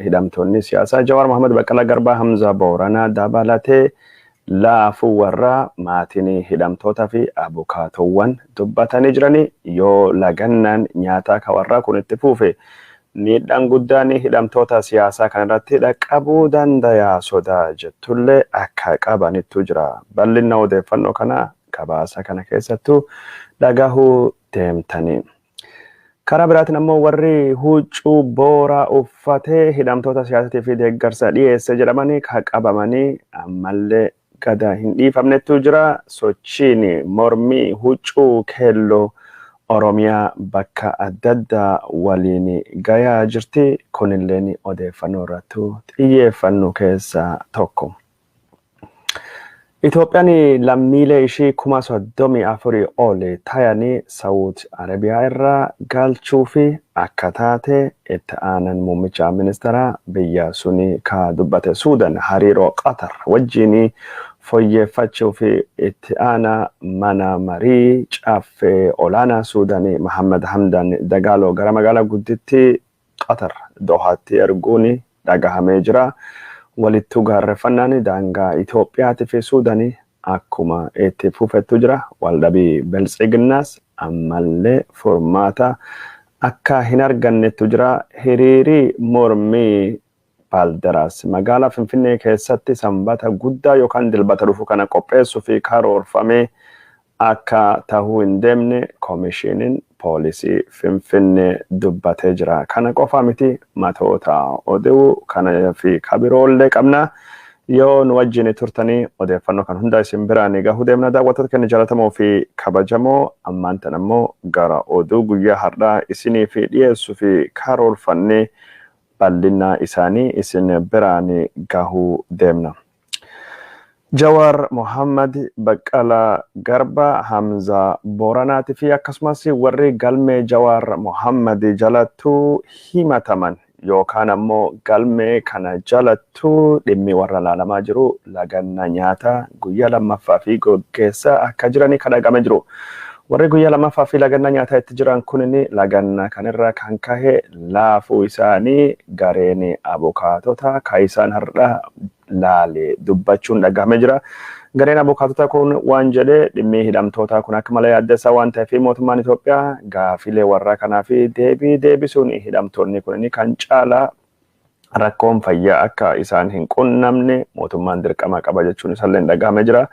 Hidhamtoonni siyaasaa Jawaar Mohaammed, Baqqalaa Garbaa, Hamzaa Booranaa dabalatee laafuu warraa maatiin hidhamtootaa fi abukaatowwan dubbatanii jiranii. Yoo lagannaan nyaataa ka warraa kun itti fuufe, miidhaan guddaan hidhamtoota siyaasaa kanarratti dhaqqabuu danda'a sodaa jettullee akka qabanittu jira. Bal'ina odeeffannoo kana gabaasa kana keessattuu dhagahuu deemtanii. Karaa biraatiin ammoo warri huccuu booraa uffatee hidhamtoota siyaasatii fi deeggarsa dhiyeesse jedhamanii ka qabamanii ammallee gada hin dhiifamnettu jira. Sochiin mormii huccuu keelloo Oromiyaa bakka adda addaa waliin gayaa jirti. Kunilleen odeeffannoo irrattuu xiyyeeffannu keessaa tokko. Itoophiyaan lammiilee ishii 34,000 ol tayanii Saawud Arabiyaa irraa galchuu fi akka taate itti aanan muummicha ministeeraa biyya suni ka dubbate. Suudan hariiroo Qatar wajjin fooyyeffachuu fi itti aanaa mana marii caffee olaanaa Suudanii Mahammad Hamdan Dagaaloo gara magaalaa guddittii Qatar Dohaatti erguun dhagahamee jira. Walittuu gaarreeffannaan daangaa Itoophiyaatii fi Suudanii akkuma itti fufettu jira. Waldhabii Biltsiginnaas ammallee furmaata akka hin argannettu jira. Hiriirii mormii Baaldaraas magaalaa Finfinnee keessatti Sanbata guddaa yookaan Dilbata dhufu kana qopheessuu fi karoorfamee akka tahuu hin deemne koomishiniin poolisii Finfinnee dubbatee jira. Kana qofa miti, matoota oduu kana fi kabiroollee qabna. Yoo nu wajjin turtanii odeeffannoo kan hunda isin biraan gahuu deemna, daawwattoota keenya jaallatamoo fi kabajamoo. Ammaan tan ammoo gara oduu guyyaa har'aa isinii fi dhiyeessuu fi karoorfannee bal'ina isaanii isin biraan gahuu deemna. Jawaar Mohammad, Baqqalaa Garba, Hamzaa Booranaatii fi akkasumas warri galmee Jawaar Mohammad jalattuu himataman yookaan ammoo galmee kana jalattuu dhimmi warra laalamaa jiru laganna nyaataa guyyaa lammaffaa fi gaggeessaa akka jiranii kan dhaga'amee jiru. Warri guyyaa lammaffaa fi laganna nyaataa itti jiran kunin laganna kanirra kan kahe laafuu isaanii gareen abukaatota ka isaan har'a laalee dubbachuun dhagahamee jira. Gareen abukaatota kun waan jedhee, dhimmi hidhamtootaa kun akka malee yaaddessaa waan ta'eef mootummaan Itoophiyaa gaafilee warra kanaa fi deebii deebisuun hidhamtoonni kun kan caalaa rakkoon fayyaa akka isaan hin qunnamne mootummaan dirqama qaba jechuun isallee dhagahamee jira.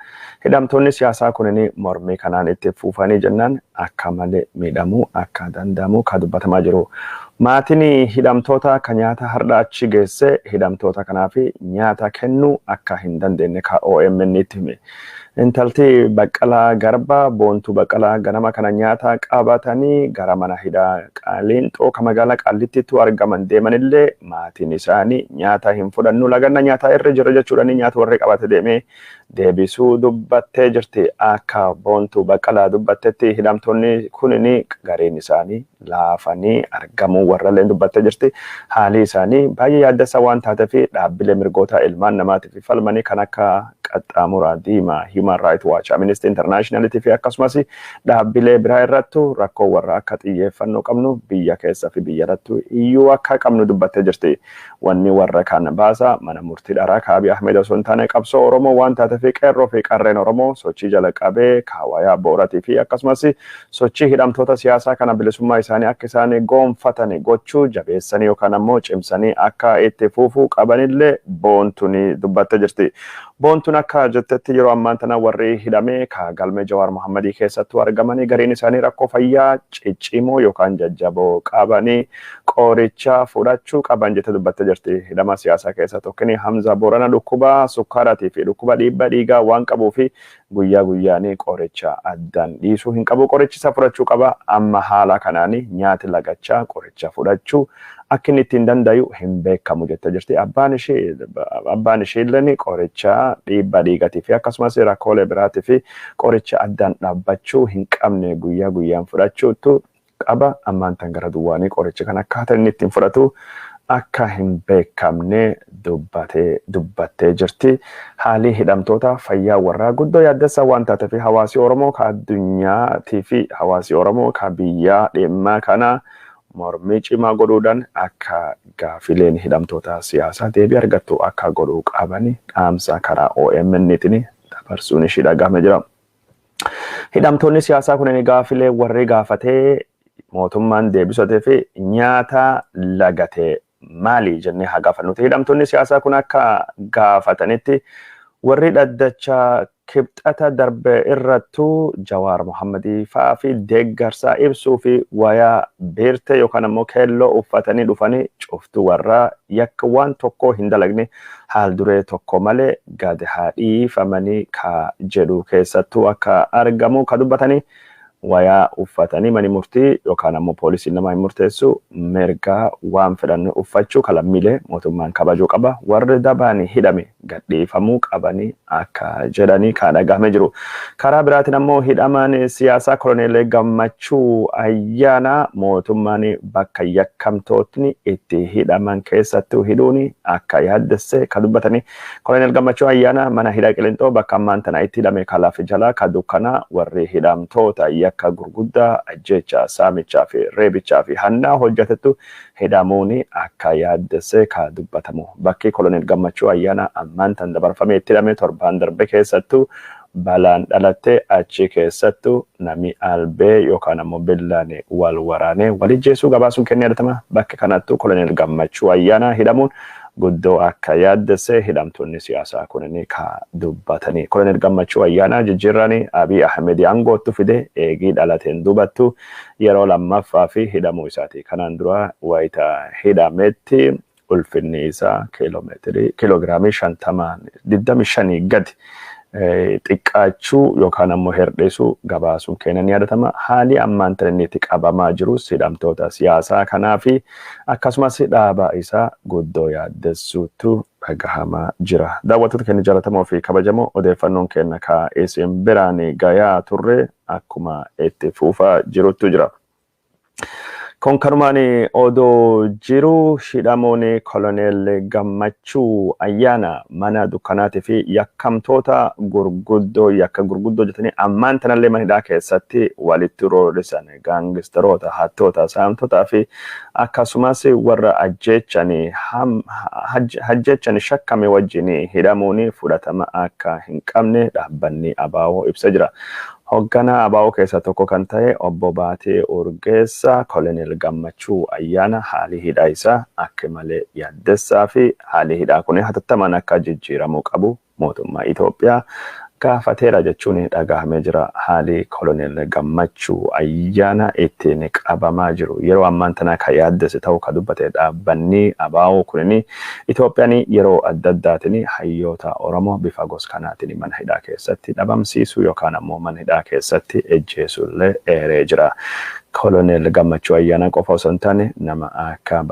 Hidhamtoonni siyaasaa kunin mormii kanaan itti fufanii jennaan akka malee miidhamuu akka danda'amu kan dubbatamaa jiru. Maatiin hidhamtoota ka nyaata har'a achi geesse hidhamtoota kanaaf nyaata kennuu akka hin dandeenye ka OMN itti hime. Intalti Baqqalaa Garbaa, Boontuu Baqqalaa, ganama kana nyaata qabatanii gara mana hidhaa Qaliinxoo ka magaalaa Qaallittiitti argaman deemanillee maatiin isaanii nyaata hin fudhannu, laganna nyaataa irra jira jechuudhaan nyaata warri qabate deemee deebisuu dubbattee jirti. Akka Boontuu Baqqalaa dubbattetti hidhamtoonni kunin gariin isaanii laafanii argamuu warralleen dubbattee jirti. Haalli isaanii baay'ee yaaddessaa waan taateef dhaabbilee mirgoota ilmaan namaatiif falmanii kan akka Qaxxaamuraa Diimaa, Human Rights Watch, Amnesty International fi akkasumas dhaabbilee biraa irrattu rakkoo warra akka xiyyeeffannoo qabnu biyya keessa fi biyya irrattu iyyuu akka qabnu dubbattee jirti. Wanni warra kan baasa mana murtii dharaa ka Abiy Ahmed osoo hin taane qabsoo Oromoo waan taateef qeerroo fi qarreen Oromoo sochii jala qabee kaawayaa booratii fi akkasumas sochii hidhamtoota siyaasaa kana bilisummaa isaanii akka isaan goonfatan gochuu jabeessanii yookaan ammoo cimsanii akka itti fufuu qabanillee Boontuun dubbattee jirti. Boontuun akka jettetti yeroo ammaan tana warri hidhamee ka galmee Jawaar Mohammadii keessattuu argamanii gariin isaanii rakkoo fayyaa ciccimoo yookaan jajjaboo qabanii qoricha fudhachuu qaban jette dubbattee jirti. Hidhama siyaasaa keessaa tokkini Hamza Boorana dhukkuba sukkaaraatii fi dhukkuba dhiibbaa dhiigaa waan qabuu fi guyyaa guyyaanii qoricha addaan dhiisuu hin qabu. Qorichi isa fudhachuu qaba. Amma haala kanaan nyaati lagachaa qoricha fudhachuu akka inni ittiin dandayu hin beekamu jettee jirti. Abbaan ishee illee qoricha dhiibbaa dhiigatii fi akkasumas rakkoolee biraatii fi qoricha addaan dhaabbachuu hin qabne guyyaa guyyaan fudhachuutu qaba. Ammaan tan gara duwwaanii qoricha kan akkaataa inni ittiin fudhatu akka hin beekamne dubbattee jirti. Haalli hidhamtoota fayyaa warraa guddoo yaaddessaa waan taateef hawaasi Oromoo ka addunyaatii fi hawaasi Oromoo ka biyyaa dhimma kana mormii cimaa godhuudhaan akka gaafileen hidhamtoota siyaasaa deebii argattu akka godhuu qabani dhaamsa karaa OMN'tiin dabarsuun ishii dhagahame jira. Hidhamtoonni siyaasaa kunneen gaafilee warri gaafatee mootummaan deebisatee fi nyaata lagatee maali jennee haa gaafannuti. Hidhamtoonni siyaasaa kun akka gaafatanitti warri dhaddacha Kibxata darbe irrattuu Jawaar Mohammadii fa'aa fi deeggarsaa ibsuu fi wayaa beertee yookaan ammoo keelloo uffatanii dhufanii cuftu warraa yakka waan tokkoo hin dalagne haal duree tokko malee gad haa dhiifamanii ka jedhu keessattuu akka argamu ka dubbatanii. Wayaa uffatanii mani murtii yookaan ammoo poolisiin nama hin murteessu, mirga waan fedhan uffachuu ka lammiilee mootummaan kabajuu qaba, warri dabaan hidhame gadhiifamuu qabanii akka jedhanii ka dhagahame jiru. Karaa biraatiin ammoo hidhamaan siyaasaa Koloneel Gammachuu Ayyaanaa mootummaan bakka yakkamtootni itti hidhaman keessattuu hidhuun akka yaaddesse ka dubbatanii. Koloneel Gammachuu Ayyaanaa mana hidhaa Qilinxoo bakka ammaan tana itti hidhame ka lafa jalaa ka dukkanaa warri hidhamtoota yakka gurguddaa ajjeechaa, saamichaa fi reebichaa fi hannaa hojjatettu hidhamuun akka yaaddesse ka dubbatamu. Bakki Koloneel Gammachuu Ayyaanaa ammaan tan dabarfamee itti hidhame torbaan darbe keessattuu balaan dhalatte, achi keessattu nami albee yookaan ammoo billaan wal waraanee wal ijjeessuu gabaasuun kennee yaadatama. Bakka kanattu Koloneel Gammachuu Ayyaanaa hidhamuun guddoo akka yaaddesse hidhamtoonni siyaasaa kunniin ka dubbatanii. Koloneel Gammachuu Ayyaanaa jijjiirraan Abiy Ahmed aangoottu fide eegii dhalateen dubattu yeroo lammaffaa fi hidhamuu isaati. Kanaan dura wayita hidhametti ulfinni isaa kiiloogiraamii 50, 25 gadi xiqqaachuu yookaan ammoo hir'isuu gabaasuun keenya ni yaadatama. Haalli ammaan tana inni itti qabamaa jirus hidhamtoota siyaasaa kanaa fi akkasumas dhaaba isaa guddoo yaaddessuutu dhagahamaa jira. Daawwattoota keenya jaallatamoo fi kabajamoo, odeeffannoon keenya ka isin biraan gayaa turre akkuma itti fufaa jirutu jira. Kun kanumaan odoo jiru, hidhamuun Koloneel Gammachuu Ayyaana mana dukkanaatii fi yakkamtoota gurguddoo yakka gurguddoo hojjetanii ammaan tanallee mana hidhaa keessatti walitti roorrisan, gaangistaroota, hattoota, saamtotaa fi akkasumas warra ajjeechan shakkame wajjin hidhamuun fudhatama akka hin qabne dhaabbanni ABO ibsa jira. Hoogganaa ABO keessaa tokko kan ta'e obbo Baatee Urgeessaa Koloneel Gammachuu Ayyaana haalli hidhaa isaa akka malee yaaddessaa fi haalli hidhaa kun hatattamaan akka jijjiiramuu qabu mootummaa Itoophiyaa gaafateera jechuun dhagahamee jira. Haalli Koloneel Gammachuu Ayyaana ittiin qabamaa jiru yeroo ammaan tana kan yaaddesse ta'uu kan dubbate dhaabbanni ABO kunin, Itoophiyaan yeroo adda addaatiin hayyoota Oromoo bifa gosa kanaatiin mana hidhaa keessatti dhabamsiisuu yookaan ammoo mana hidhaa keessatti ejjeesuu illee eeree jira. Koloneel Gammachuu Ayyaanaa qofa osoo hin taane nama akka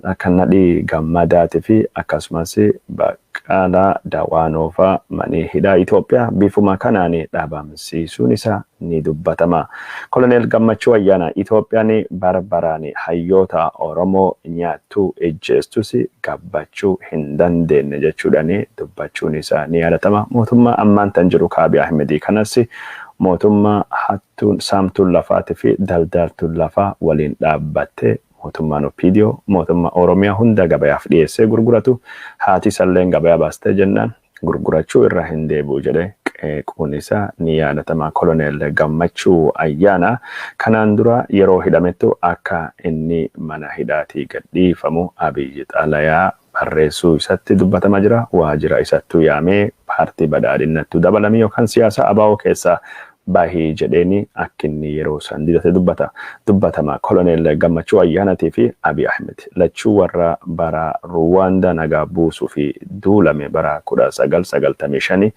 akka Nadhii Gammadaatii fi akkasumas Baqqalaa Dawaanoofaa manii hidhaa Itoophiyaa bifuma kanaan dhabamsiisuun isaa ni dubbatama. Koloneel Gammachuu Ayyaanaa Itoophiyaan barbaraan hayyoota Oromoo nyaattuu ejjeestus gabbachuu hin dandeenye jechuudhaan dubbachuun isaa ni yaadatama. Mootummaa ammaan tan jiru Abiy Ahmedii kanas mootummaa hattuun, saamtuun lafaatii fi daldaltuun lafaa waliin dhaabbattee, mootummaan OPDO mootummaa Oromiyaa hunda gabayaaf dhiyeessee gurguratu, haati isalleen gabayaa baastee jennaan gurgurachuu irraa hin deebi'u jedhee qeequun isaa ni yaadatama. Koloneel Gammachuu Ayyaanaa kanaan dura yeroo hidhamettu akka inni mana hidhaatii gadhiifamu Abiyyi xalayaa barreessuu isatti dubbatama jira. Waajjira isattuu yaamee paartii badhaadhinnattuu dabalamii yookaan siyaasa ABO keessaa bahii jedheeni akka inni yeroo san didate dubbata. Dubbatama. Koloneel Gammachuu Ayyaanatii fi Abiy Ahmed lachuu warra bara Ruwaandaa nagaa buusuu fi duulame, bara 1995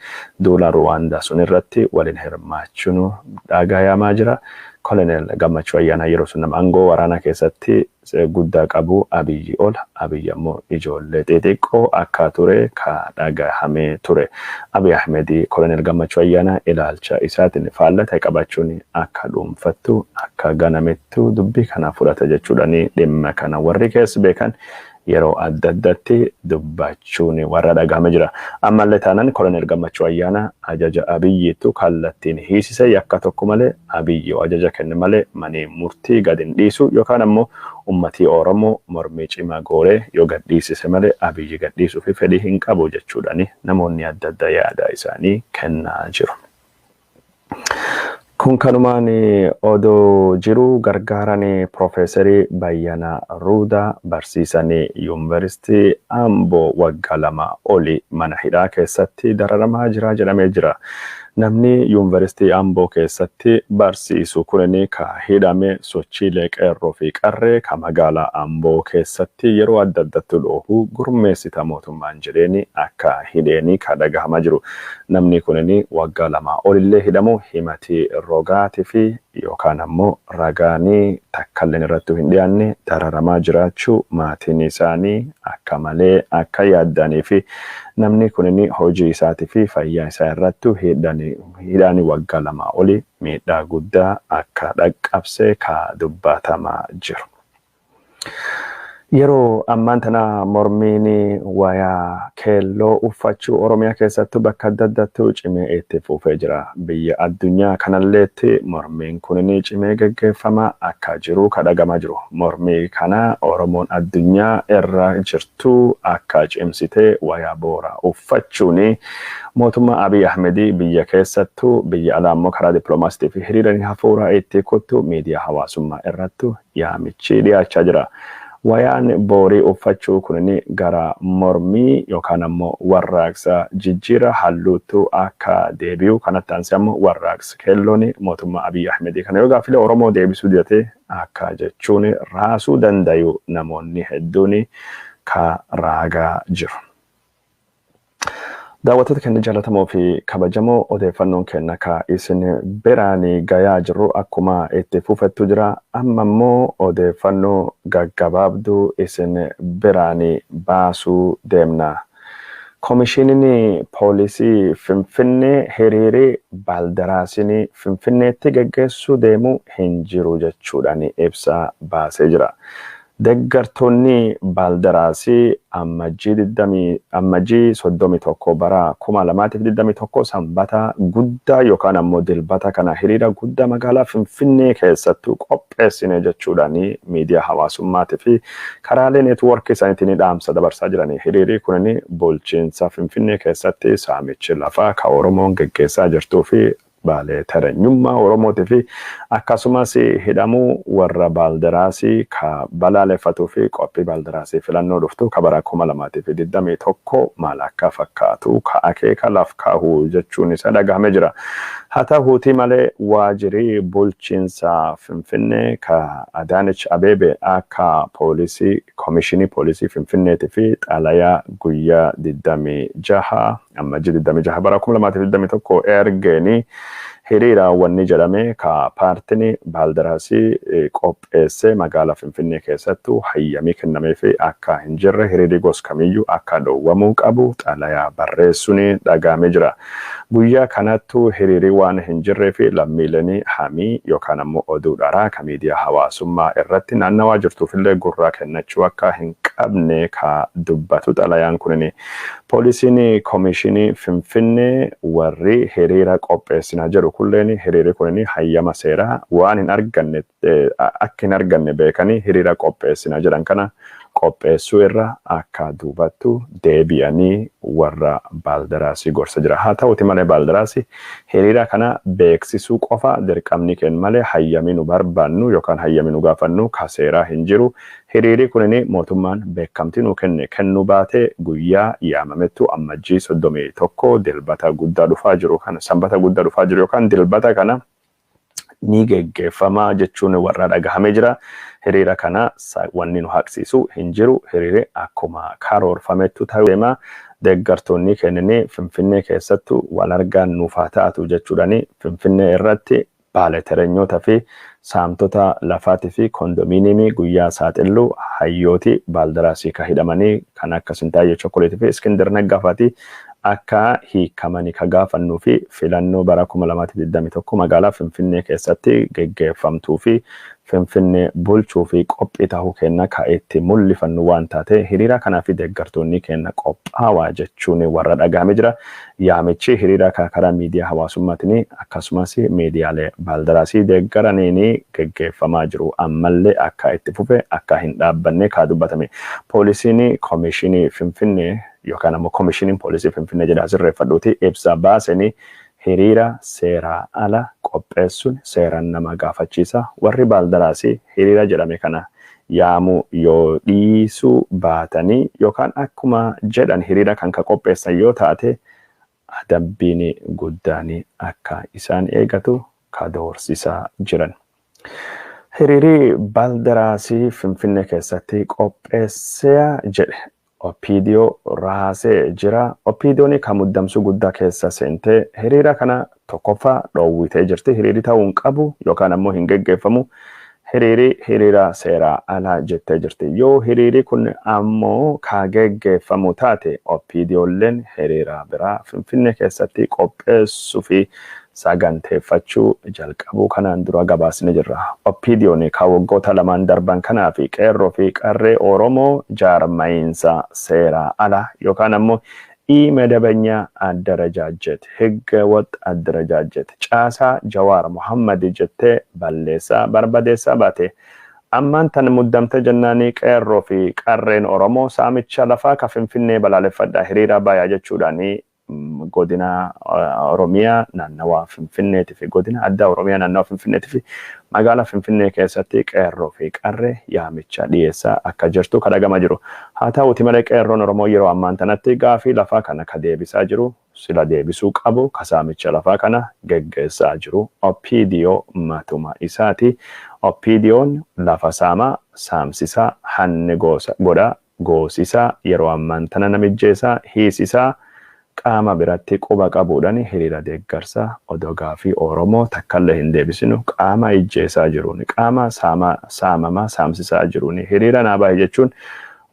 duula Ruwaandaa sun irratti waliin hirmaachuun dhagayamaa jira. Koloneel Gammachuu Ayyaanaa yeroo sun nama aangoo waraanaa keessatti guddaa qabu, Abiyyi ol, Abiyyi ammoo ijoollee xixiqqoo akka ture ka dhagahamee ture. Abiy Ahmed Koloneel Gammachuu Ayyaanaa ilaalcha isaatiin faalla ta'e qabaachuun akka dhuunfattu akka ganamettu dubbii kana fudhate jechuudhaan dhimma kana warri keessa beekan Yeroo adda addatti dubbachuun warra dhagahame jira. Ammallee taanaan Koloneel Gammachuu Ayyaanaa ajaja Abiyyiitu kallattiin hiisise, yakka tokko malee Abiyyi ajaja kenne malee manii murtii gad hin dhiisu, yookaan ammoo ummatii Oromoo mormii cimaa gooree yoo gad dhiisise malee Abiyyi gad dhiisuu fi fedhii hin qabu jechuudhaan namoonni adda addaa yaada isaanii kennaa jiru. Kun kanumaan odoo jiru, gargaaran Piroofeesarii Bayyanaa Ruudaa, barsiisanii Yuunivarsiitii Amboo, waggaa 2 oli mana hidhaa keessatti dararamaa jira jedhamee jira. Namni Yuunivarsiitii Amboo keessatti barsiisu kunin ka hidhame sochiilee qeerroo fi qarree ka magaalaa Amboo keessatti yeroo adda addatti dhoohu gurmeessita mootummaan jedheeni akka hidheeni ka dhagahamaa jiru. Namni kunin waggaa 2 olillee hidhamu himatii rogaatii fi yookaan ammoo ragaanii takkalleen irratti hin dhiyaanne dararamaa jiraachuu maatiin isaanii akka malee akka yaaddanii fi namni kunin hojii isaatii fi fayyaa isaa irratti hidhaanii waggaa 2 oli miidhaa guddaa akka dhaqqabse ka dubbatamaa jiru. Yeroo ammaan tana mormiin wayaa keelloo uffachuu Oromiyaa keessattuu bakka adda addaatti cimee itti fufee jira. Biyya addunyaa kanalleetti mormiin kunin cimee geggeeffamaa akka jiru kadhagamaa jiru. Mormii kana Oromoon addunyaa irra jirtu akka cimsitee wayaa boora uffachuun mootummaa Abiy Ahmedii biyya keessattuu, biyya alaa immoo karaa dippiloomaasiitii fi hiriiranii hafuuraa itti kuttu miidiyaa hawaasummaa irratti yaamichi dhiyaachaa jira. Wayaan boorii uffachuu kunin gara mormii yookaan ammoo warraaqsa jijjiira halluuttu akka deebi'u, kanatti aansee ammoo warraaqsa keelloon mootummaa Abiy Ahmedii kana yoo gaaffilee Oromoo deebisuu didate akka jechuun raasuu dandayu namoonni hedduun ka raagaa jiru. Daawwattoota keenya jaallatamoo fi kabajamoo, odeeffannoon keenya ka isin biraan gayaa jiru akkuma itti fufettu jira. Amma immoo odeeffannoo gaggabaabduu isin biraan baasuu deemna. Koomishiniin Poolisii Finfinnee hiriirii Baaldaraasiin Finfinneetti geggeessuu deemu hin jiru jechuudhaan ibsa baasee jira. Deeggartoonni Baaldaraasii Ammajjii 31 bara 2021, Sanbata guddaa yookaan ammoo Dilbata kana hiriira guddaa magaalaa Finfinnee keessattuu qopheessine jechuudhaan miidiyaa hawaasummaatii fi karaalee neetwoorkii isaaniitiin dhaamsa dabarsaa jiranii. Hiriirri kunin bulchiinsa Finfinnee keessatti saamichi lafaa ka Oromoon geggeessaa jirtuu fi baalee tareenyummaa Oromootii fi akkasumas hidhamuu warra Baaldaraasii ka balaaleffatuu fi qophii Baaldaraasii filannoo dhuftu ka bara 2021 maal akka fakkaatu ka akeeka laf kaahuu jechuun isa dhagahame jira. Haa ta'uutii malee, waajjirii bulchiinsa Finfinnee ka Adaanech Abeebee akka poolisii koomishinii poolisii Finfinneetii fi xalayaa guyyaa 26, Ammajjii 26 bara 2021 ergeeni, hiriira wanni jedhame ka paartiin Baaldaraasii qopheessee magaalaa Finfinnee keessattuu hayyamii kennameef akka hin jirre, hiriirri gos kamiyyuu akka dhoowwamuu qabu xalayaa barreessuun dhagahamee jira. Guyyaa kanattuu hiriirri waan hin jirree fi lammiileen hamii yookaan ammoo oduu dharaa ka miidiyaa hawaasummaa irratti naannawaa jirtuufillee gurraa kennachuu akka hin qabne ka dubbatu xalayaan kunin, poolisiin koomishinii Finfinnee warri hiriira qopheessinaa jedhu kulleen hiriirri kunin hayyama seeraa waan hin arganne akka hin arganne beekanii hiriira qopheessinaa jedhan kana qopheessuu irra akka duubattu deebi'anii warra Baaldaraasii gorsa jira. Haa ta'uti malee, Baaldaraasii hiriira kana beeksisuu qofa dirqamni kennu malee hayyamii nu barbaannu yookaan hayyamii nu gaafannu ka seeraa hin jiru. Hiriirri kunin mootummaan beekamtii nu kenne kennuu baatee guyyaa yaamamettu Ammajjii 31, Dilbata guddaa dhufaa jiru kana, Sanbata guddaa dhufaa jiru yookaan Dilbata kana ni geggeeffama jechuun warra dhagahamee jira. Hiriira kana wanni nu haqsiisu hin jiru. Hiriirri akkuma karoorfamettu ta'uu deema. Deeggartoonni kennanii Finfinnee keessattu wal argaan nuuf haa ta'atu jechuudhaan Finfinnee irratti baaleterenyoota fi saamtota lafaatii fi kondominiimii guyyaa saaxillu, hayyooti Baaldaraasii ka hidhamanii kan akka Sintaayyee Chokkoleetii fi Iskindir Naggaafaatii akka hiikamanii ka gaafannuu fi filannoo bara 2021 magaalaa Finfinnee keessatti geggeeffamtuu fi Finfinnee bulchuu fi qophii tahuu kenna ka itti mul'ifannu waan taate hiriira kanaa fi deeggartoonni kenna qophaawaa jechuun warra dhagahame jira. Yaamichi hiriira karaa miidiyaa hawaasummaatiin akkasumas miidiyaalee baaldaraasii deeggaraniin geggeeffamaa jiru. Ammallee akka itti fufe akka hin dhaabbanne kaa dubbatame. Poolisiin Koomishinii Finfinnee yookaan ammoo Koomishiniin Poolisii Finfinnee jedha sirreeffadhuuti ibsa baasanii hiriira seeraa ala qopheessuun seeraan nama gaafachiisa. Warri baaldaraasii hiriira jedhame kana yaamuu yoo dhiisuu baatanii yookaan akkuma jedhan hiriira kan ka qopheessan yoo taate adabbiin guddaan akka isaan eegatu ka doorsisaa jiran. Hiriirri baaldaraasii Finfinnee keessatti qopheessee jedhe OPDO raasee jira. OPDO'n kan muddamsuu guddaa keessa seentee hiriira kana tokkoffaa dhoowwitee jirti. Hiriirri ta'uu hin qabu yookaan ammoo hin geggeeffamu. Hiriirri hiriira seeraa alaa jettee jirti. Yoo hiriirri kun ammoo ka geggeeffamu taate OPDOlleen hiriira biraa Finfinnee keessatti qopheessuu fi saganteeffachuu jalqabuu kanaan dura gabaasne jirra. OPDO'n kan waggoota lamaan darban kanaa fi qeerroo fi qarree Oromoo jaarmayiinsa seeraa ala yookaan ammoo ኢመደበኛ አደረጃጀት ህገ ወጥ አደረጃጀት caasaa Jawaar Mohammad jettee balleessaa barbadeessaa baate. Ammaan tan muddamte jennaanii qeerroo fi qarreen Oromoo saamicha lafaa ka Finfinnee balaaleffadha hiriira bayaa jechuudhaanii godina Oromiyaa naannawaa Finfinneetii fi godina addaa Oromiyaa naannawaa Finfinneetii fi magaalaa Finfinnee keessatti qeerroo fi qarree yaamicha dhiyeessaa akka jirtu kadhagama jiru. Haa ta'uuti malee qeerroon Oromoo yeroo ammaan tanatti gaafii lafaa kana ka deebisaa jiru sila deebisuu qabu ka saamicha lafaa kana geggeessaa jiru OPDO matuma isaati. OPDO'n lafa saamaa saamsisaa hanni godhaa goosisaa yeroo ammaan tana namijjeessaa hiisisaa qaama biratti quba qabuudhaan hiriira deeggarsaa odoo gaafii Oromoo takkallee hin deebisinu qaama ijjeesaa jiruun qaama saamamaa saamsisaa jiruun hiriira naa bahe jechuun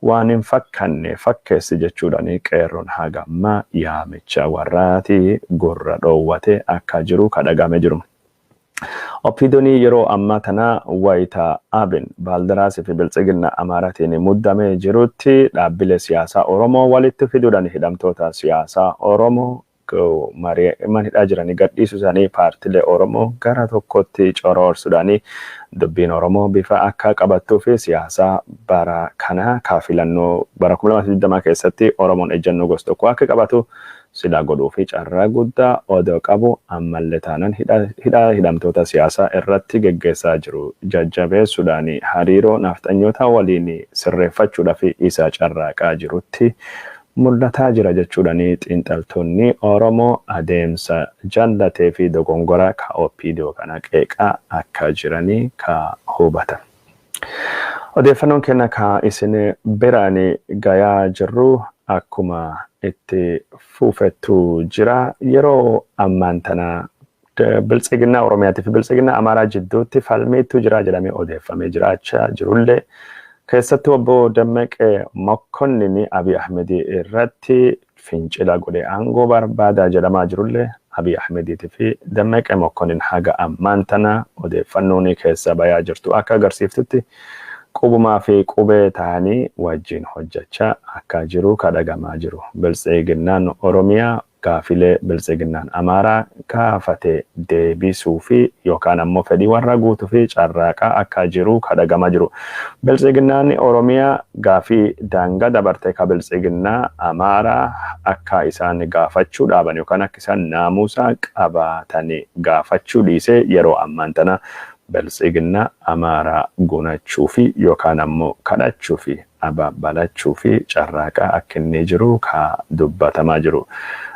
waan hin fakkanne fakkeessi jechuudhaan qeerroon haga ammaa yaamicha warraatii gurra dhoowwate akka jiru kadhagame jiru. OPDO'n yeroo ammaa tana wayita Abin Baaldaraasii fi Biltsiginna Amaaraatiin muddamee jirutti dhaabbilee siyaasaa Oromoo walitti fiduudhaan hidhamtoota siyaasaa Oromoo mana hidhaa jiranii gadhiisuu isaanii paartilee Oromoo gara tokkotti coroorsuudhaan dubbiin Oromoo bifa akka qabattuu fi siyaasaa bara kana ka filannoo bara 2020 keessatti Oromoon ejjennoo gosa tokko akka qabatu sila godhuu fi carraa guddaa odoo qabu ammallee taanaan hidhaa hidhamtoota siyaasaa irratti geggeessaa jiru jajjabeessuudhaan hariiroo nafxanyoota waliin sirreeffachuudhaaf isa carraaqaa jirutti mul'ataa jira jechuudhaan xiinxaltoonni Oromoo adeemsa jallatee fi dogongora ka OPDO kana qeeqaa akka jiranii ka hubatan. Odeeffannoon kenna ka isin biraan gayaa jirru akkuma itti fufettu jira. Yeroo ammaan tana Biltsiginnaa Oromiyaatii fi Biltsiginnaa Amaaraa jidduutti falmiitu jira jedhamee odeeffamee jiraachaa jirullee keessattuu obbo Dammaqee Mokkonnin Abiy Ahmed irratti fincila godhee aangoo barbaadaa jedhamaa jirullee Abiy Ahmediitii fi Dammaqee Mokkonnin haga ammaan tana odeeffannoon keessa bayaa jirtu akka agarsiiftutti qubumaa fi qubee ta'anii wajjin hojjechaa akka jiru kadhagamaa jiru. Biltsiginnaan Oromiyaa gaafilee Biltsiginnaan Amaaraa gaafate deebisuu fi yookaan ammoo fedhii warra guutuu fi carraaqaa akka jiru kadhagamaa jiru. Biltsiginnaan Oromiyaa gaafii daangaa dabarte ka Biltsiginnaa Amaaraa akka isaan gaafachuu dhaaban yookaan akka isaan naamusa qabaatanii gaafachuu dhiisee yeroo ammaan tana Biltsiginnaa Amaaraa gunachuu fi yookaan ammoo kadhachuu fi abaabbalachuu fi carraaqaa akka inni jiru ka dubbatamaa jiru.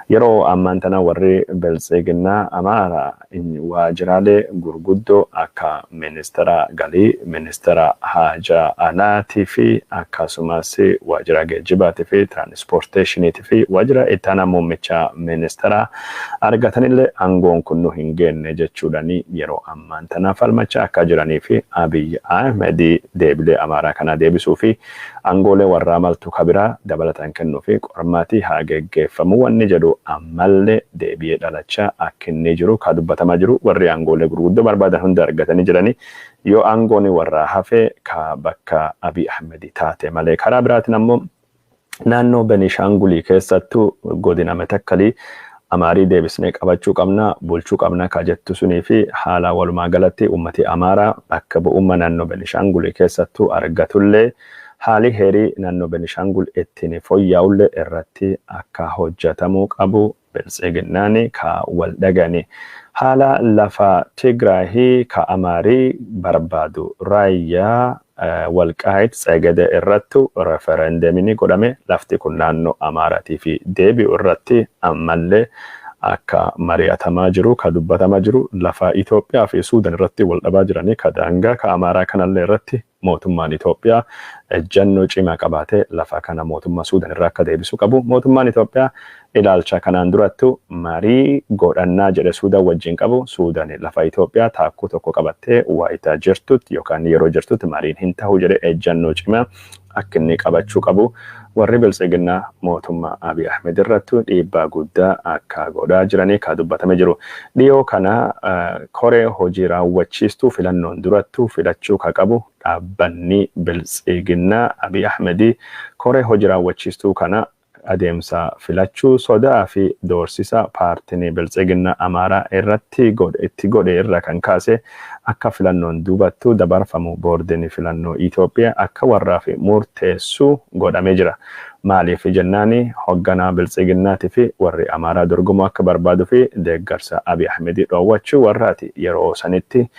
Yeroo ammaan tana warri Biltsiginnaa Amaaraa waajjiraalee gurguddoo akka ministeera galii, ministeera haajaa alaatii fi akkasumas waajjira geejjibaatii fi tiraanispoorteeshiniitii fi waajjira itti aanaa muummicha ministeera argatanillee aangoon kun nu hin geenne jechuudhaan yeroo ammaan tana falmachaa akka jiranii fi Abiy Ahmed deebilee Amaaraa kana deebisuu fi Aangoolee warraa maltu kabiraa dabalataan kennuu fi qormaatii haa geggeeffamu wanni jedhu ammallee deebi'ee dhalachaa akka inni jiru ka dubbatamaa jiru. Warri aangoolee gurguddoo barbaadan hunda argatanii jiranii yoo aangoon warraa hafee ka bakka Abiy Ahmed taate malee. Karaa biraatiin ammoo naannoo Benishaangulii keessattuu godina Metakkalii Amaarii deebisnee qabachuu qabna, bulchuu qabna ka jettu sunii fi haala walumaa galatti ummati Amaaraa bakka bu'ummaa naannoo Benishaangulii keessattuu argatullee haali heerii naannoo Benishaangul ittiin fooyya'ullee irratti akka hojjetamuu qabu Biltsiginnaani ka wal dhagani. Haala lafa Tigraahii ka Amaarii barbaadu raayyaa Walqaayit Tsegede irrattu referendemini godhame lafti kun naannoo Amaaraatii fi deebi'u irratti ammallee akka mari'atamaa jiru ka dubbatamaa jiru. Lafa Itoophiyaa fi Suudan irratti wal dhabaa jiranii ka daangaa ka Amaaraa kanallee irratti mootummaan Itoophiyaa ejjannoo cimaa qabaatee lafa kana mootummaa Suudan irraa akka deebisu qabu. Mootummaan Itoophiyaa ilaalcha kanaan durattu marii godhannaa jedhe Suudan wajjin qabu. Suudan lafa Itoophiyaa taakkuu tokko qabattee wayitaa jirtutti yookaan yeroo jirtutti mariin hin ta'u jedhe ejjannoo cimaa akka inni qabachuu qabu. Warri Biltsiginnaa mootummaa Abiy Ahmed irrattu dhiibbaa guddaa akka godhaa jiranii ka dubbatame jiru. Dhiyoo kana koree hojii raawwachiistuu filannoon durattu filachuu ka qabu dhaabbanni Biltsiginnaa Abiy Ahmed koree hojii raawwachiistuu kana adeemsa filachuu sodaa fi doorsisa paartiin Biltsiginnaa Amaaraa irratti itti godhe irra kan kaase akka filannoon duubattu dabarfamu boordiin filannoo Itoophiyaa akka warraaf murteessu godhamee jira. Maaliif jennaani hoogganaa Biltsiginnaatii fi warri Amaaraa dorgomuu akka barbaaduu fi deeggarsa Abiy Ahmed dhoowwachuu warraati yeroo sanitti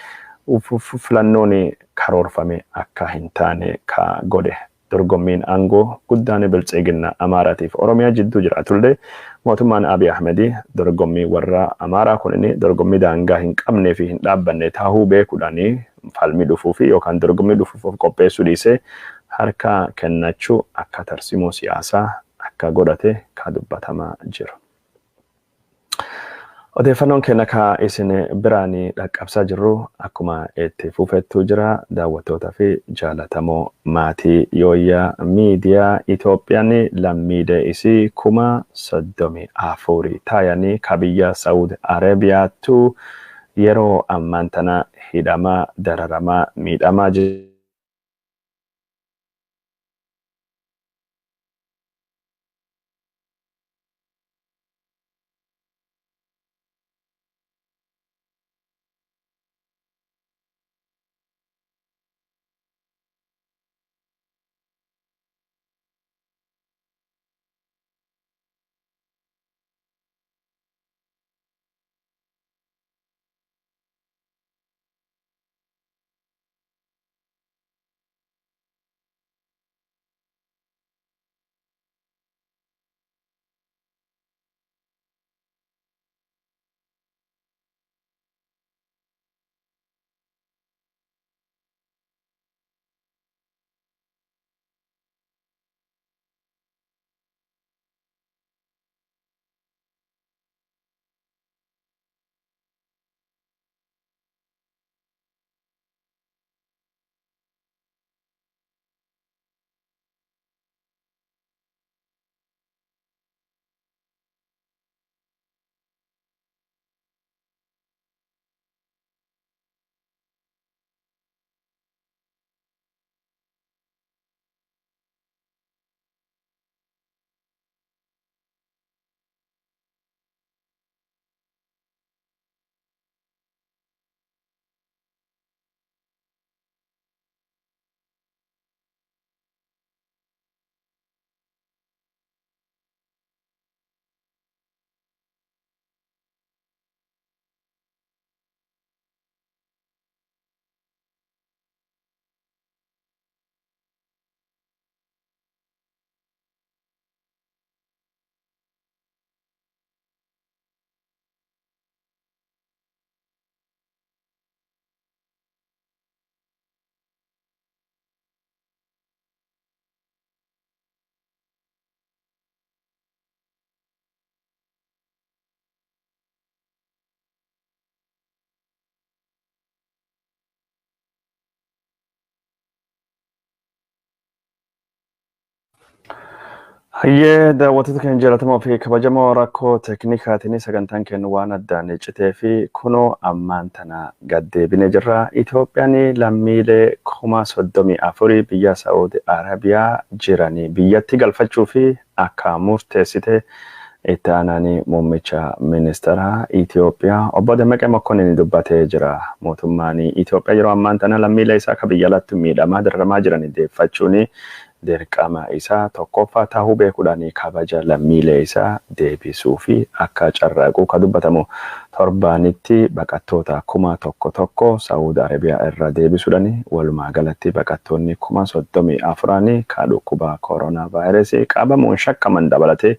filannoon karoorfame akka hin taane ka godhe. Dorgommiin aangoo guddaan Biltsiginnaa Amaaraatiif Oromiyaa jidduu jiraatullee mootummaan Abiy Ahmed dorgommii warra Amaaraa kunin dorgommii daangaa hin qabnee fi hin dhaabbanne tahuu beekuudhaan falmii dhufuu fi yookaan dorgommii dhufuuf of qopheessuu dhiisee harka kennachuu akka tarsimoo siyaasaa akka godhate ka dubbatamaa jiru. Odeeffannoon keenya ka isin biraan dhaqqabsaa jirru akkuma itti fufettu jira. Daawwattootaa fi jaalatamoo maatii Yooyyaa Miidiyaa, Itoophiyaan lammiilee isii 34,000 taayanii ka biyya Saawud Arabiyaattu yeroo ammaan tana hidhamaa, dararamaa, miidhamaa Hayyee, daawwattoota keenya jaallatamoo fi kabajamoo, rakkoo teeknikaatiin sagantaan keenya waan addaan citee fi kunoo ammaan tana gaddeebinee jirra. Itoophiyaan lammiilee 34,000 biyya Saa'ud Arabiyaa jiranii biyyatti galfachuu fi akka murteessite itti aanaan muummicha ministeera Itoophiyaa obbo Dammaqee Mokonnin dubbatee jira. Mootummaan Itoophiyaa yeroo ammaan tana lammiilee isaa akka biyya alatti miidhamaa dararamaa jiran deeffachuun dirqama isaa tokkoffaa tahuu beekuudhaan kabaja lammiilee isaa deebisuu fi akka carraaquu ka dubbatamu, torbaanitti baqattoota 1000 Saawud Arabiyaa irra deebisuudhaan walumaa galatti baqattoonni 34,000 ka dhukkuba koronaa vaayirasii qabamuun shakkaman dabalatee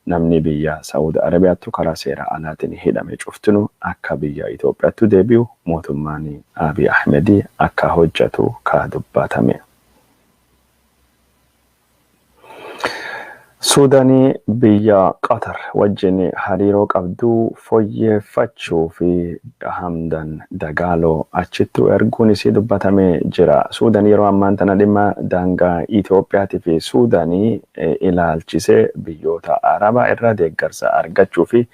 namni biyya Saawud Arabiyaattu karaa seera alaatiin hidhame cuftinu akka biyya Itoophiyaatti deebi'u mootummaan Abiy Ahmed akka hojjetu ka dubbatame. Suudaanii biyya Qatar wajjin hariiroo qabdu fooyyeffachuu fi Hamdan Dagaaloo achittu erguun isii dubbatamee jira. Suudaan yeroo ammaan tana dhimma daangaa Itoophiyaatii fi Suudaanii ilaalchisee biyyoota Arabaa irraa deeggarsa argachuu fi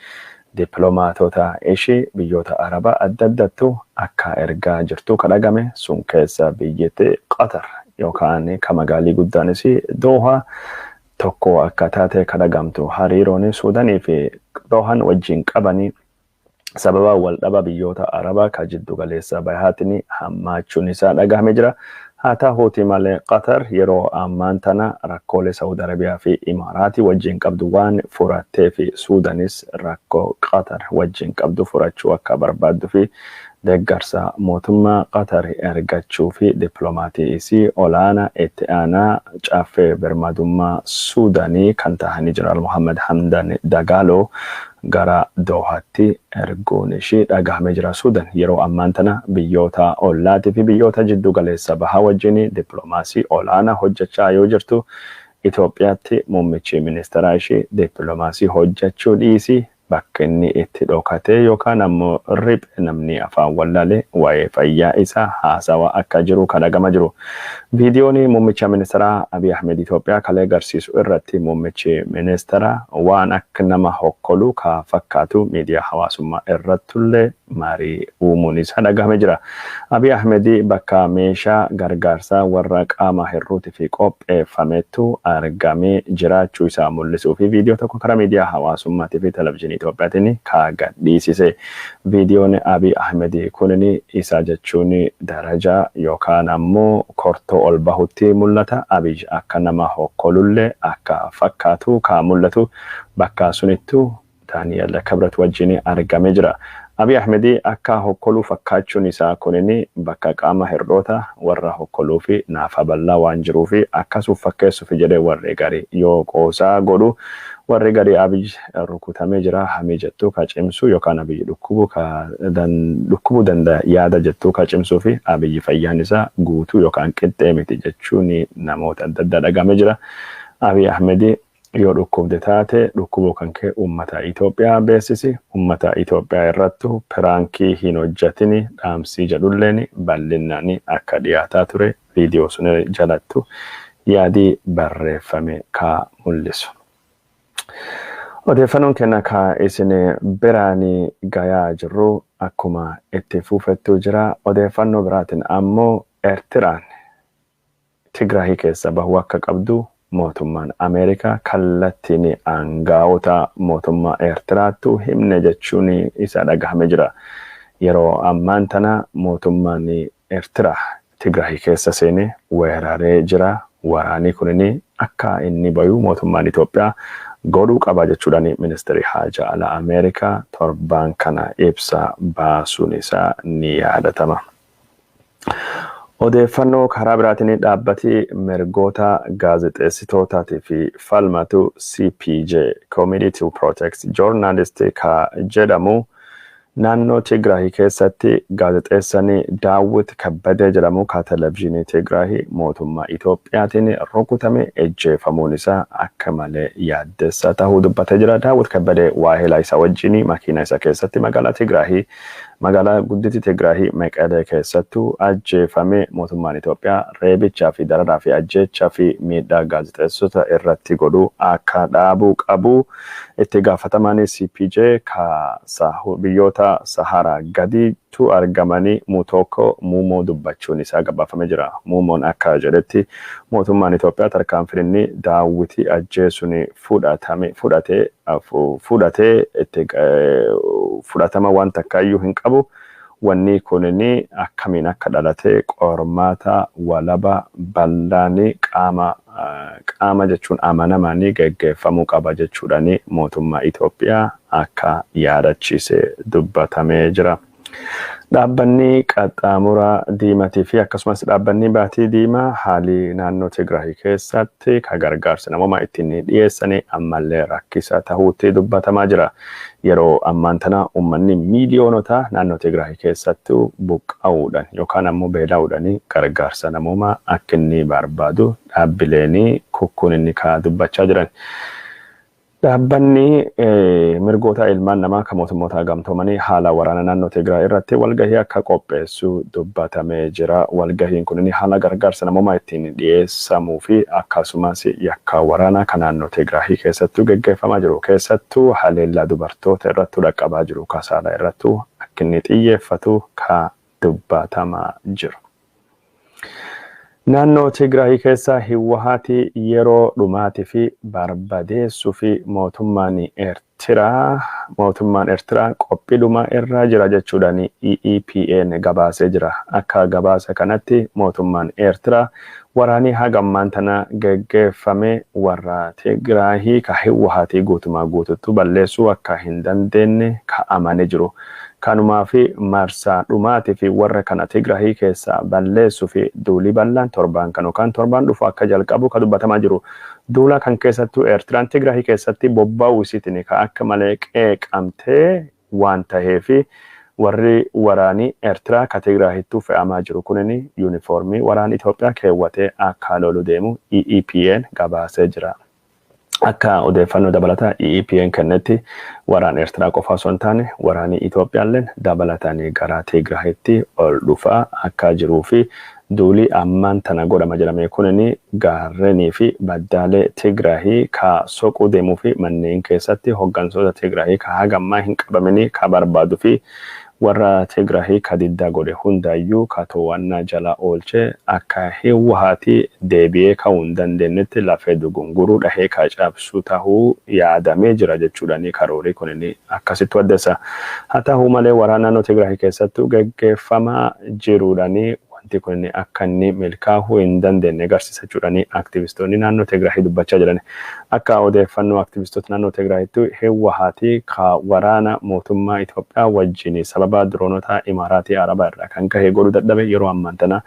dippiloomaatota ishii biyyoota Arabaa adda addattu akka ergaa jirtu kadhagame. Sun keessa biyyatti Qatar yookaan ka magaalii guddaanis Doohaa tokko akka taate kadhagamtu. Hariiroon Suudaanii fi Doohaan wajjin qabanii sababa waldhaba biyyoota Arabaa ka jiddu galeessa bahaatiin hammaachuun isaa dhagahame jira. Haa ta'uuti malee, Qatar yeroo ammaan tana rakkoolee Saawud Arabiyaa fi Imaaraatii wajjin qabdu waan furattee fi Suudanis rakkoo Qatar wajjin qabdu furachuu akka barbaaddu fi deeggarsa mootummaa Qatar argachuu fi dippiloomatii isii olaanaa itti aanaa caffee birmadummaa Suudaanii kan tahanii Jeneraal Muhammad Hamdan Dagaaloo gara Doohaatti erguun ishii dhagahamee jira. Suudan yeroo ammaan tana biyyoota ollaatii fi biyyoota jiddu galeessa bahaa wajjin dippiloomaasii olaanaa hojjechaa yoo jirtu, Itoophiyaatti muummichi ministeeraa ishii dippiloomaasii hojjechuu dhiisii bakka inni itti dhokatee yookaan ammoo riphe namni afaan wallaalee waa'ee fayyaa isaa haasawaa akka jiru kan dhagama jiru. Viidiyoon muummicha ministeeraa Abiy Ahmed Itoophiyaa kalee agarsiisu irratti muummichi ministeeraa waan akka nama hokkoluu ka fakkaatu miidiyaa hawaasummaa irrattullee marii uumuun isaa dhagahame jira. Abiy Ahmed bakka meeshaa gargaarsaa warra qaama hir'uutii fi qopheeffamettu argamee jiraachuu isaa mul'isuu fi viidiyoo tokko karaa miidiyaa hawaasummaatii fi televizyiinii Itoophiyaatiin ka gadhiisise. Viidiyoon Abiy Ahmed kunin isa jechuun darajaa yookaan ammoo kortoo ol bahutti mul'ata. Abiy akka nama hokkolullee akka fakkaatu ka mul'atu, bakka sunittu Daani'el Kibret wajjin argamee jira. Abiy Ahmed akka hokkoluu fakkaachuun isaa kunin bakka qaama hir'oota warra hokkoluu fi naafa bal'aa waan jiruu fi akkasuuf fakkeessuuf jedhee warri gari yoo qoosaa godhu, warri gari Abiy rukutamee jira hamii jettuu ka cimsu yookaan Abiy dhukkubuu ka dhukkubuu danda'a yaada jettuu ka cimsuu fi Abiy fayyaan isaa guutuu yookaan qixxee miti jechuun namoota adda addaa dhagahame jira. Abiy Ahmed, yoo dhukkubde taate dhukkubuu kan kee uummata Itoophiyaa beeksisi. Uummata Itoophiyaa irrattu prankii hin hojjetini dhaamsii jedhulleen bal'inaan akka dhiyaataa ture viidiyoo sun jalattu yaadii barreeffame ka mul'isu. Odeeffannoon keenya ka isin biraan gayaa jirru akkuma itti fufettu jira. Odeeffannoo biraatiin ammoo Eertiraan Tigraahii keessa bahuu akka qabdu mootummaan Ameerikaa kallattiin aangaa'ota mootummaa Eertiraattu himne jechuun isa dhagahame jira. Yeroo ammaan tana mootummaan Eertiraa Tigraahii keessa seenee weeraree jira. Waraanni kunin akka inni bayu mootummaan Itoophiyaa godhuu qaba jechuudhaan ministeerri haajaa alaa Ameerikaa torbaan kana ibsa baasuun isaa ni yaadatama. Odeeffannoo karaa biraatiin, dhaabbati mirgoota gaazexeessitootaatii fi falmatu CPJ, Committee to Protect Journalists ka jedhamu, naannoo Tigraay keessatti gaazexeessaan Daawwit Kabbadee jedhamu ka televizyiinii Tigraay mootummaa Itoophiyaatiin rukutame ejjeefamuun isaa akka malee yaaddessaa ta'uu dubbatee jira. Daawwit Kabbadee waahila isa wajjin makiina isa keessatti magaalaa Tigraay Magaalaa guddittii Tigraahii Meqelee keessattuu ajjeefame. Mootummaan Itoophiyaa reebichaa fi dararaa fi ajjeechaa fi miidhaa gaazexeessota irratti godhu akka dhaabuu qabu itti gaafatamaan CPJ ka biyyoota Saharaa gadiitu argamanii Mutoko Mumoo dubbachuun isaa gabaafamee jira. Mumoon akka jedhetti, mootummaan Itoophiyaa tarkaanfiin inni Daawwitii ajjeesuun fudhatame fudhatee fudhatee itti fudhatama waan takkaayyuu hin qabu. Wanni kunini akkamiin akka dhalate qormaata walaba bal'aanii qaama qaama jechuun amanamaanii geggeeffamuu qaba jechuudhaani mootummaa Itoophiyaa akka yaadachiise dubbatamee jira. Dhaabbanni Qaxxaamura Diimatii fi akkasumas dhaabbanni Baatii Diimaa haalli naannoo Tigraay keessatti ka gargaarsa namoomaa ittiin dhiyeessanii ammallee rakkisa ta'uutti dubbatamaa jira. Yeroo ammaan tana uummanni miiliyoonota naannoo Tigraay keessatti buqqa'uudhaan yookaan ammoo beela'uudhaan gargaarsa namoomaa akka inni barbaadu dhaabbileen kukkuun inni ka dubbachaa jiran. Dhaabbanni mirgoota ilmaan namaa kan Mootummoota Gamtoomanii haala waraana naannoo Tigraay irratti walgahii akka qopheessu dubbatamee jira. Walgahiin kun haala gargaarsa namoomaa ittiin dhiyeessamuu fi akkasumas yakka waraanaa kan naannoo Tigraay keessattuu geggeeffamaa jiru, keessattuu haleellaa dubartoota irratti dhaqqabaa jiru, kasaala irrattuu akka inni xiyyeeffatu ka dubbatamaa jiru. Naannoo Tigraay keessa Hiwwahaati yeroo dhumaatii fi barbadeessuu fi mootummaan Eertiraa qophii dhumaa irra jira jechuudhaan EEPN gabaasee jira. Akka gabaasa kanatti, mootummaan Eertiraa waraanii haga ammaan tana geggeeffame warra Tigraahii ka Hiwwahaatii guutumaa guututti balleessuu akka hin dandeenye ka amane jiru. Kanumaa fi marsaa dhumaatii fi warra kana Tigraahii keessaa balleessuu fi duulii bal'aan torbaan kan yookaan torbaan dhufu akka jalqabu ka dubbatamaa jiru. Duula kan keessattuu Eertiraan Tigraahii keessatti bobba'uu isiitiin ka akka malee qeeqamtee waan taheefi, warri waraanii Eertiraa ka Tigraahittuu fe'amaa jiru kunin yuunifoormii waraana Itoophiyaa keewwatee akka lolu deemu EEPN gabaasee jira. Akka odeeffannoo dabalataa EEPN kennetti, waraan Eertiraa qofa osoo hin taane waraanni Itoophiyaalleen dabalatanii gara Tigraahitti ol dhufaa akka jiruu fi duulii ammaan tana godhama jedhame kunin gaarrenii fi baddaalee Tigraahii ka soquu deemuu fi manneen keessatti hooggantoota Tigraahii ka haga ammaa hin qabamini ka barbaaduu fi warra Tigraahii ka diddaa godhe hundaayyuu ka to'annaa jala oolchee akka Hiwwahaati deebi'ee ka'uu hin dandeenyetti lafee dugunguruu dhahee ka cabsu tahuu yaadamee jira jechuudhaan karoorii kunin akkasitti addeessa. Haa ta'u malee, waraana naannoo Tigraahii keessattuu geggeeffamaa jiruudhaan wanti kun akka inni milkaa'uu hin dandeenye agarsiisa jechuudhaan aktivistoonni naannoo Tigraahii dubbachaa jiran. Akka odeeffannoo aktivistoota naannoo Tigraahitti, Hiwwahaati ka waraana mootummaa Itoophiyaa wajjin sababa diroonota Imaaraatii Arabaa irraa kan kahe godhuu dadhabe, yeroo ammaan tana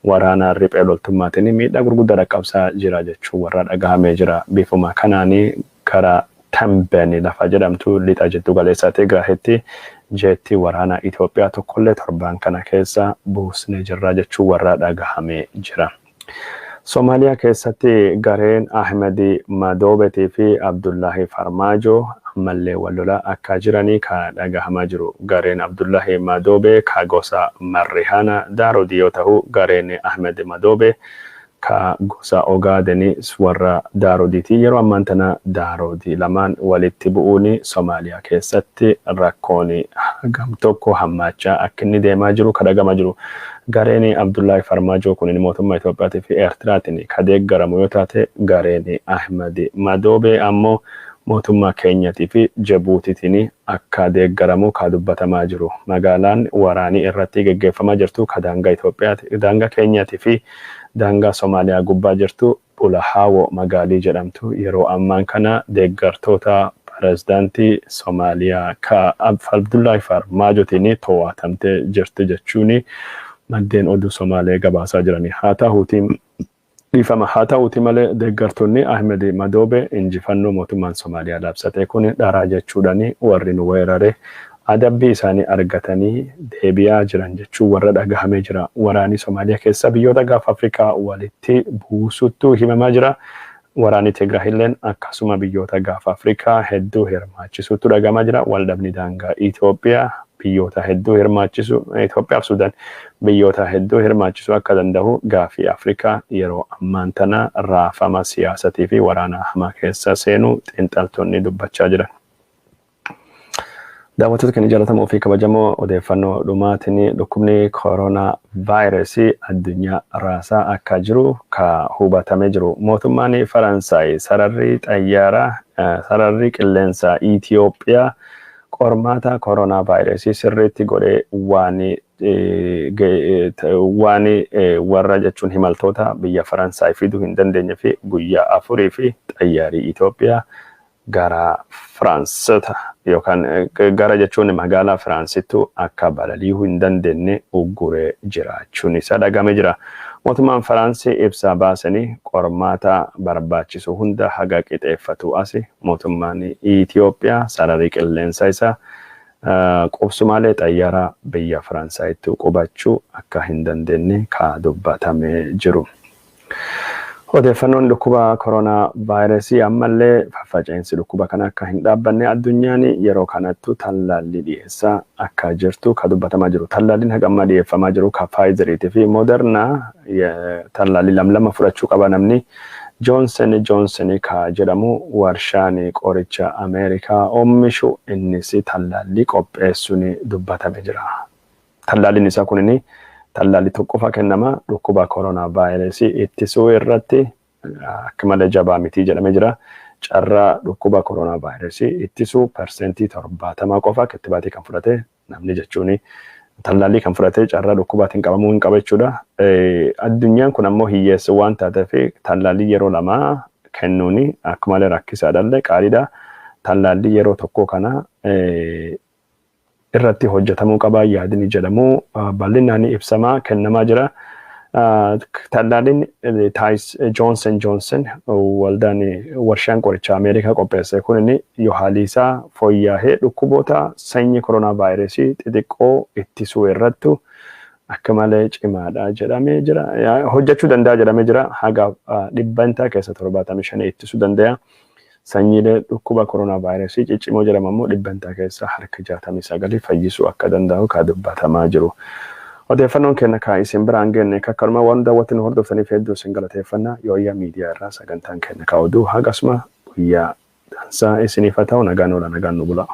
waraana riphee loltummaatiin miidhaa gurguddaa dhaqqabsaa jira jechuun warra dhagahamee jira. Bifuma kanaanii gara Tambeen lafa jedhamtu lixa jiddu galeessa Tigraahitti jeetti waraana Itoophiyaa tokkollee torbaan kana keessa buusnee jirra jechuun warra dhagahamee jira. Somaaliyaa keessatti gareen Ahmed Madoobetii fi Abdullahi Farmaajo ammallee wal lolaa akka jiranii ka dhagahamaa jiru. Gareen Abdullahi Madoobe ka gosa Marrihaana Daarodii yoo ta'u, gareen Ahmed Madoobe ka gosa Ogaadeni warra Daarodiiti. Yeroo ammaan tana Daarodii lamaan walitti bu'uun Somaaliyaa keessatti rakkoon hagam tokko hammaachaa akka inni deemaa jiru ka dhagahamaa jiru. Gareen Abdullahi Farmaajoo kun mootummaa Itoophiyaatii fi Eertiraatiin ka deeggaramu yoo taate, gareen Ahmed Madoobe ammoo mootummaa Keenyatii fi Jabuutiitiin akka deeggaramu ka dubbatamaa jiru. Magaalaan waraanii irratti geggeeffamaa jirtu ka daangaa Itoophiyaati, daangaa Keenyaatii fi daangaa Somaaliyaa gubbaa jirtu, Bulahawo magaalii jedhamtu, yeroo ammaan kana deeggartoota pirezidaantii Somaaliyaa ka Abdullahi Farmaajotiin to'atamtee jirti jechuun maddeen oduu Somaalee gabaasaa jirani. Haa ta'uutii, dhiifama, haa ta'uuti malee deeggartoonni Ahmed Madoobe injifannoo mootummaan Somaaliyaa labsate kun dharaa jechuudhaan warri nu weerare adabbii isaanii argatanii deebi'aa jiran jechuun warra dhagahamee jira. Waraanni Somaaliyaa keessa biyyoota Gaafa Afrikaa walitti buusuttu himamaa jira. Waraanni Tigraahilleen akkasuma biyyoota Gaafa Afrikaa hedduu hirmaachisuutu dhagahamaa jira. Waldhabni daangaa Itoophiyaa biyyoota hedduu hirmaachisu, Itoophiyaa fi Sudaan biyyoota hedduu hirmaachisuu akka danda'u, gaafii Afrikaa yeroo ammaan tana raafama siyaasatii fi waraana hamaa keessa seenuu xiinxaltoonni dubbachaa jiran. Daawwattoota keenya jaallatamoo fi kabajamoo, odeeffannoo dhumaatiin dhukkubni koronaa vaayirasii addunyaa raasaa akka jiru ka hubatamee jiru. Mootummaan Faransaay sararri xayyaaraa, sararri qilleensaa Itoophiyaa qormaata koronaa vaayirasii sirriitti godhee waan warra jechuun himaltoota biyya Faransaay fiduu hin dandeenye fi guyyaa 4 fi xayyaarii Itoophiyaa gara Firaansota yookaan gara jechuun magaalaa Firaansittu akka balali'uu hin dandeenye ugguree jiraachuun isaa dhagame jira. Mootummaan Firaansii ibsa baasanii qormaata barbaachisu hunda haga qixeeffatu asi mootummaan Itoophiyaa sararii qilleensa isaa qubsumaalee xayyaara biyya Faransaayitti qubachuu akka hin dandeenye ka dubbatamee jiru. Odeeffannoon dhukkuba koronaa vaayirasii ammallee faffaca'insi dhukkuba kana akka hin dhaabbanne, addunyaan yeroo kanattu tallaalli dhiyeessaa akka jirtu ka dubbatamaa jiru. Tallaalliin haga ammaa dhiyeeffamaa jiru ka Faayizeriitii fi Mooderna, tallaalli lamlama fudhachuu qaba namni. Joonsen Joonsen ka jedhamu warshaan qoricha Ameerikaa oomishu innis tallaalli qopheessuun dubbatame jira. Tallaalliin isaa kunini tallaalli tokkofa kennama, dhukkuba koronaa vaayirasii ittisuu irratti akka malee jabaa miti jedhamee jira. Carraa dhukkuba koronaa vaayirasii ittisuu 70% qofa kittibaatii kan fudhate namni, jechuun tallaallii kan fudhate, carraa dhukkubaatiin qabamuu hin qaba jechuudha. Addunyaan kun ammoo hiyyeessa waan taateef tallaallii yeroo lamaa kennuun akka malee rakkisaadhallee qaaliidha. Tallaallii yeroo tokko kana irratti hojjetamuu qaba yaadni jedhamu bal'inaan ibsamaa kennamaa jira. Tallaalliin Johnson Johnson waldaan warshaan qorichaa Ameerikaa qopheesse kun inni yoo haalli isaa fooyya'ee dhukkuboota sanyii koronaa vaayirasii xixiqqoo ittisuu irrattu akka malee cimaadha jedhamee jira. Hojjechuu danda'a jedhamee jira. Haga 75% ittisuu danda'a. Sanyiilee dhukkuba koronaa vaayirasii ciccimoo jedhamu ammoo 69% fayyisuu akka danda'u ka dubbatamaa jiru. Odeeffannoon keenya kan isin biraan genne akkanuma. Waan daawwattan hordoftaniif hedduu isin galateeffanna. Yooyyaa Miidiyaa irraa sagantaan keenya ka oduu hagasuma. Guyyaa dansaa isiniif haa ta'u. Nagaan oola, nagaan nu bula.